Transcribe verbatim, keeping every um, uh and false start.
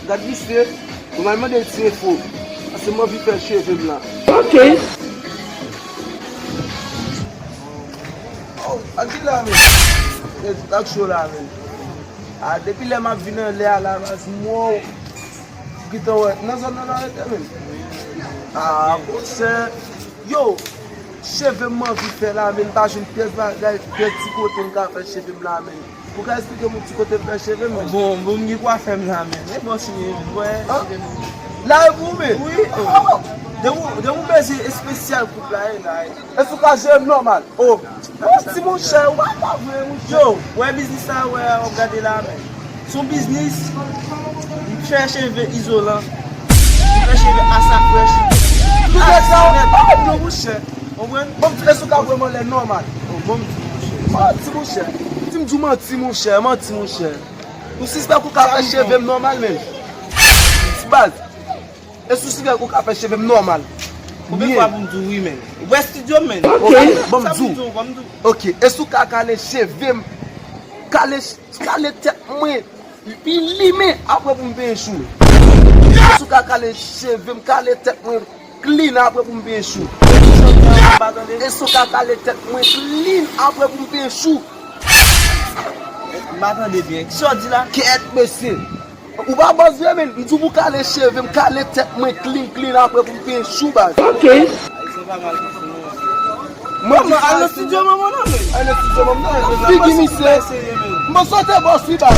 Gad misye, mwen m al mande l ti enfo. Paske m anvi fè cheve m la. Ok. Oh, Angela, men. E, talk show la, men. Ah, depi lè m ap vin anlè a la, baz, m wè w. Gentan wè, nan zòn nan, nan rete, men. Ah, monchè. Yo, cheve m anvi fè la, men m pa jwenn pyès bagay, pyès ti kote m ka fè cheve m la, men. Ou ka eksplike m yon ti kote m fè cheve m, men? Bon, bon, m gen kwafè m la, men. E bò si, wè, cheve m. La e pou ou, men? Wi. Oh, de ou, de ou bezwen espesyal koup la, e la, e. Èske ou ka jere m nòmal? Oh, manti, monchè, ou pa, pa vre, monchè. Yo, wè biznis sa, wè, w ap gade la, men. Se yon biznis, li fè cheve izolan, li fè cheve asa frèch. Tout sa, oh, non, monchè. Konprann? Bon, m di, èske ou ka vre m anlè nòmal? Oh, bon, m di, monchè. Manti, monchè. Di m di w manti, monchè, manti, monchè. Ou sispèk ou ka fè cheve m nòmal, men? Ti baz. Èske ou sispèk ou ka fè cheve m nòmal? Konbyen fwa pou m di w wi, men? Ou wè estidyo m, men? Ok, bon, m di w. Sa pou m di w, bon, m di w. Ok, èske ou ka kale cheve m? Kale, kale tèt mwen. Li limen apre pou m penye chou. Èske ou ka kale cheve m, kale tèt mwen clean apre pou m penye chou? Èske ou ka kale tèt mwen clean apre pou m penye chou? M pa tande byen. Kisa w di la? Kèt, mesye. Ou pa bòs vre, men. M di w pou kale cheve m, kale tèt mwen clean, clean apre pou m penye chou, baz. Ok. Mwen, al nan estidyo manman nan, men. Al nan estidyo manman nan. Figi misye. M panse w te bòs wi, baz.